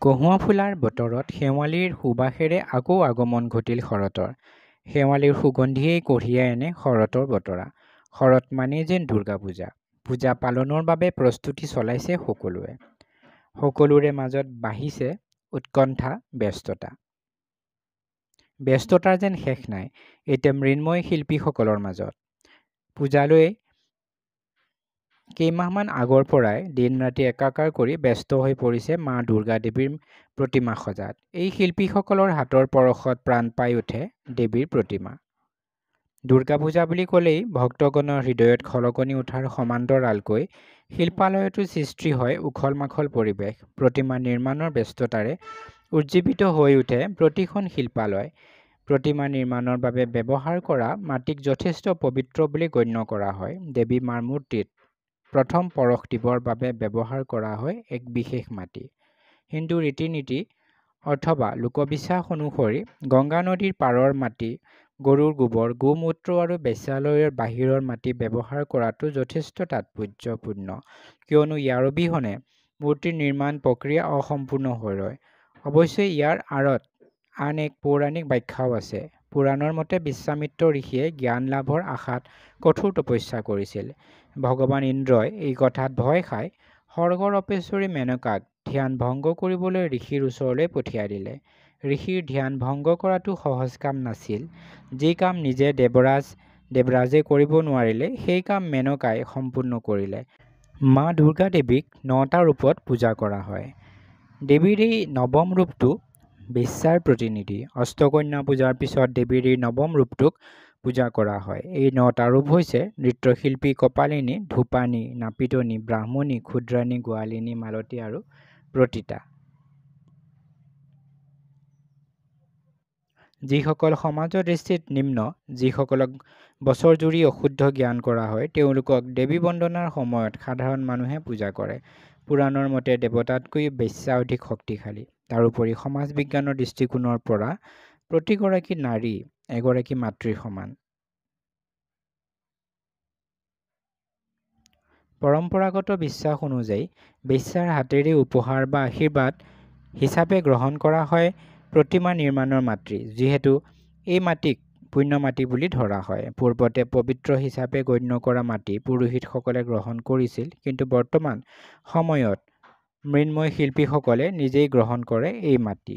কঁহুৱা ফুলাৰ বতৰত শেৱালিৰ সুবাসেৰে আকৌ আগমন ঘটিল শৰতৰ। শেৱালিৰ সুগন্ধিয়েই কঢ়িয়াই আনে শৰতৰ বতৰা। শৰৎ মানেই যেন দুৰ্গা পূজা। পূজা পালনৰ বাবে প্ৰস্তুতি চলাইছে সকলোৱে। সকলোৰে মাজত বাঢ়িছে উৎকণ্ঠা, ব্যস্ততা। ব্যস্ততাৰ যেন শেষ নাই এতিয়া মৃন্ময় শিল্পীসকলৰ মাজত। পূজালৈ কেইমাহমান আগৰ পৰাই দিন-ৰাতি একাকাৰ কৰি ব্যস্ত হৈ পৰিছে মা দুৰ্গা দেৱীৰ প্ৰতিমা সজাত। এই শিল্পীসকলৰ হাতৰ পৰশত প্ৰাণ পাই উঠে দেৱীৰ প্ৰতিমা। দুৰ্গা পূজা বুলি ক'লেই ভক্তগণৰ হৃদয়ত খলকনি উঠাৰ সমান্তৰালকৈ শিল্পালয়তো সৃষ্টি হয় উখল-মাখল পৰিৱেশ। প্ৰতিমা নিৰ্মাণৰ ব্যস্ততাৰে উজ্জীৱিত হৈ উঠে প্ৰতিখন শিল্পালয়। প্ৰতিমা নিৰ্মাণৰ বাবে ব্যৱহাৰ কৰা মাটিক যথেষ্ট পবিত্ৰ বুলি গণ্য কৰা হয়। দেৱী মাৰ মূৰ্তিত প্ৰথম পৰশ দিবৰ বাবে ব্যৱহাৰ কৰা হয় এক বিশেষ মাটি। হিন্দু ৰীতি-নীতি অথবা লোকবিশ্বাস অনুসৰি গংগা নদীৰ পাৰৰ মাটি, গৰুৰ গোবৰ, গোমূত্ৰ আৰু বেশ্যালয়ৰ বাহিৰৰ মাটি ব্যৱহাৰ কৰাটো যথেষ্ট তাৎপৰ্যপূৰ্ণ। কিয়নো ইয়াৰ অবিহনে মূৰ্তি নিৰ্মাণ প্ৰক্ৰিয়া অসম্পূৰ্ণ হৈ ৰয়। অৱশ্যে ইয়াৰ আঁৰত আন এক পৌৰাণিক ব্যাখ্যাও আছে। পুৰাণৰ মতে বিশ্বামিত্ৰ ঋষিয়ে জ্ঞান লাভৰ আশাত কঠোৰ তপস্যা কৰিছিল। ভগৱান ইন্দ্ৰই এই কথাত ভয় খাই স্বৰ্গৰ অপেশ্বৰী মেনকাক ধ্যান ভংগ কৰিবলৈ ঋষিৰ ওচৰলৈ পঠিয়াই দিলে। ঋষিৰ ধ্যান ভংগ কৰাটো সহজ কাম নাছিল। যি কাম নিজে দেৱৰাজে কৰিব নোৱাৰিলে সেই কাম মেনকাই সম্পূৰ্ণ কৰিলে। মা দুৰ্গা দেৱীক নটা ৰূপত পূজা কৰা হয়। দেৱীৰ এই নৱম ৰূপটো বেশ্যাৰ প্ৰতিনিধি। অষ্টকন্যা পূজাৰ পিছত দেৱীৰ এই নৱম ৰূপটোক পূজা কৰা হয়। এই নটা ৰূপ হৈছে নৃত্যশিল্পী কপালিনী, ধূপানী, নাপিতনী, ব্ৰাহ্মণী, ক্ষুদ্ৰাণী, গোৱালিনী, মালতী আৰু প্ৰতিতা। যিসকল সমাজৰ দৃষ্টিত নিম্ন, যিসকলক বছৰজুৰি অশুদ্ধ জ্ঞান কৰা হয়, তেওঁলোকক দেৱী বন্দনাৰ সময়ত সাধাৰণ মানুহে পূজা কৰে। পুৰাণৰ মতে দেৱতাতকৈও বেশ্যা অধিক শক্তিশালী। তাৰোপৰি সমাজ বিজ্ঞানৰ দৃষ্টিকোণৰ পৰা প্ৰতিগৰাকী নাৰী এগৰাকী মাতৃৰ সমান। পৰম্পৰাগত বিশ্বাস অনুযায়ী বেশ্যাৰ হাতেৰেই উপহাৰ বা আশীৰ্বাদ হিচাপে গ্ৰহণ কৰা হয় প্ৰতিমা নিৰ্মাণৰ মাটি। যিহেতু এই মাটিক পুণ্য মাটি বুলি ধৰা হয়। পূৰ্বতে পবিত্ৰ হিচাপে গণ্য কৰা মাটি পুৰোহিতসকলে গ্ৰহণ কৰিছিল, কিন্তু বৰ্তমান সময়ত মৃন্ময় শিল্পীসকলে নিজেই গ্ৰহণ কৰে এই মাটি।